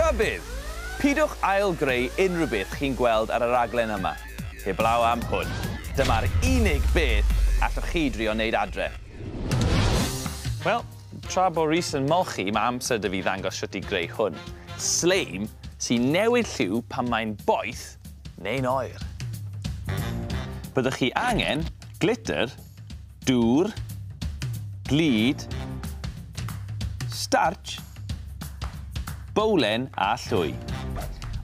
Rhybudd! Pidwch ail-greu unrhyw beth chi'n gweld ar y raglen yma. Heblaw am hwn. Dyma'r unig beth allwch chi drio wneud adre. Wel, tra bo Rhys yn molchi, mae amser 'da fi ddangos shwt i greu hwn. Sleim sy'n newid lliw pan mae'n boeth neu'n oer. Byddwch chi angen glitter, dŵr, glud, starch, bowlen a llwy.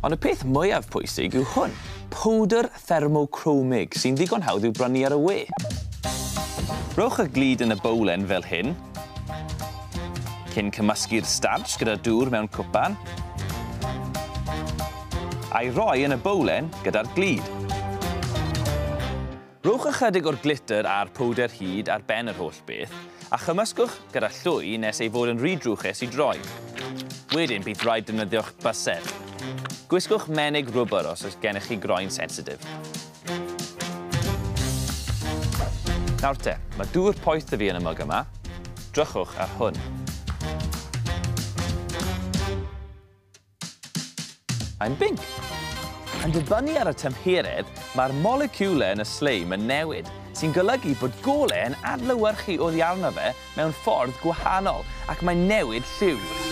Ond y peth mwyaf pwysig yw hwn, powdr thermochromig sy'n ddigon hawdd i'w brynu ar y we. Rhowch y glud yn y bowlen fel hyn, cyn cymysgu'r starch gyda dŵr mewn cwpan, a'i roi yn y bowlen gyda'r glud. Rhowch ychydig o'r glitter a'r powdr hud ar ben yr holl beth, a chymysgwch gyda llwy nes ei fod yn rhy drwchus i droi. Wedyn bydd rhaid defnyddio'ch bysedd. Gwisgwch menig rwbr os oes gennych chi groen sensitif. Nawr te, mae dŵr poeth 'da fi yn y myg yma. Drychwch ar hwn. Mae'n binc. Yn dibynnu ar y tymheredd, mae'r moleciwlau yn y sleim yn newid, sy'n golygu bod golau yn adlewyrchu oddi arno fe mewn ffordd gwahanol, ac mae'n newid lliw.